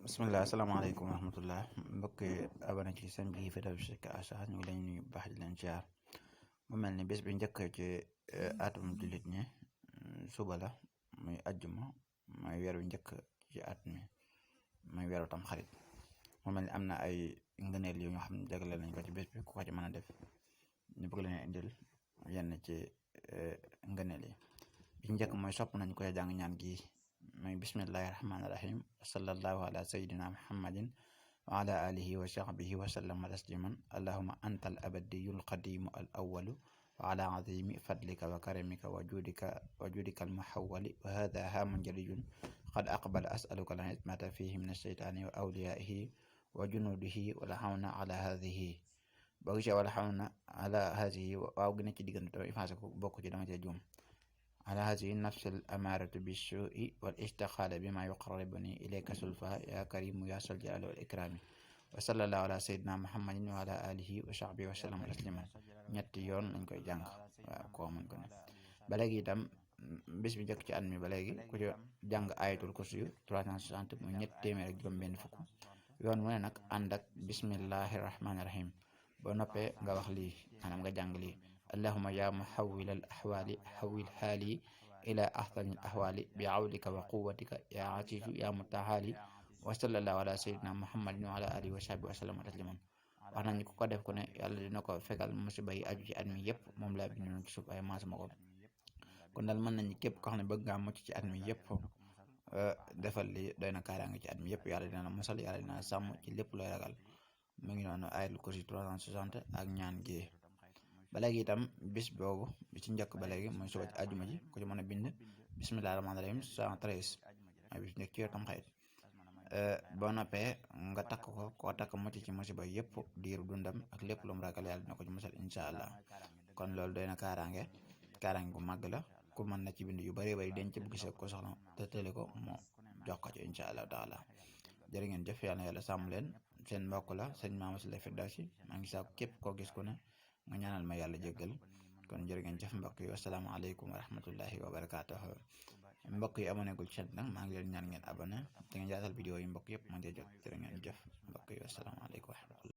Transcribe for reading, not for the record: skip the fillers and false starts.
bismillah asalaamaaleykum wa rahmatullah mbokk abonné ci seen bi Firdaws Cheikh Acha ñu ngi leen nuyu bu baax di leen ziar mu mel ni bés bi njëkk ci atum jullit ñi suba la muy ajjuma mooy weeru njëkk ci at mi muy weeru tam xarit mu mel ni am na ay ngëneel yu nga xam ne jagleel nañ ko ci bés bi ku ko ci mën a def ñu bëgg leen indil yenn ci ngëneel yi bi njëkk mooy sopp nañ ko jàng ñaan gi mooy bismillahi rahmaani rahim sallallahu ala sayidina muhammadin wa ala alihi wa sahbihi wa sallama tasliman allahuma anta al abadiyul qadimu al awalu wa ala azimi fadlika wa karamika wa judika al muhawali wa hada hamun jadidun qad aqbala asaluka al hikmata fihi min alsheytani wa awliyaihi wa junudihi wala hawna ala hadihi boo gisee wala hawna ala hadihi waaw gi nekk ci diggante dama effacé ko bokk ci dama cee juum على هذه النفس الأمارة بالسوء والاستقالة بما يقربني إليك سلفا يا كريم يا ذا الجلال والإكرام وصلى الله على سيدنا محمد وعلى آله وصحبه وسلم تسليما ñetti yoon lañ koy jàng waaw koo mën ko ne ba léegi itam bis bi njëkk ci at mi ba léegi ku ci jàng ayatul kursi 360 muy ñett téeméer ak juróom-benn fukk yoon mu ne nag ànd ak bismillahi rahmaani rahim boo noppee nga wax lii maanaam nga jàng lii allahuma ya muhawwil al ahwali hawwil haali ila ahsani al ahwali bi awlika wa quwwatika ya azizu ya mutahaali wa sallallahu ala sayyidina muhammadin wa ala alihi wa sahbihi wa sallam tasliman wax nañ ko def ko ne yàlla dina ko fegal musiba yi aju ci at mi yëpp moom laa bind noonu ci suuf ay maas ma ko kon daal mën nañ képp ko xam ne bëgg ngaa mucc ci at mi yëpp defal li doy na kaaraange ci at mi yëpp yàlla dina la musal yàlla dina la sàmm ci lépp looy ragal mu ngi noonu ayatul kursi 360 ak ñaan gi ba léegi itam bis boobu bi ci njëkk ba léegi mooy suba ci àjjuma ji ku ci mën a bind bismillahi rahmaani rahim 113 mooy bis njëkk ci tam xayit boo noppee nga takk ko koo takk mucc ci musiba yëpp diiru dundam ak lépp lu mu ragal yàlla dina ko ci musal incha allah kon loolu doy na kaaraange gu màgg la ku mën na ci bind yu bëree bëri denc bu gisee ko soxla te tële ko moo jox ko ci incha allah taala jërë ngeen jëf yàlla na yàlla sàmm leen seen mbokk la sëñ Mamadou Sylla Firdawsi maa ngi saako képp koo gis ku ne nga ñaanal ma yàlla jéggal kon jërë ngeen jëf mbokk yi wasalaamaaleykum wa rahmatullahi wa barakaatuh mbokk yi abonné gul ci nag maa ngi leen ñaan ngeen abonné te ngeen jaatal vidéo yi mbokk yëpp man cee jot jërë ngeen jëf mbokk yi wasalaamaaleykum wa rahmatullah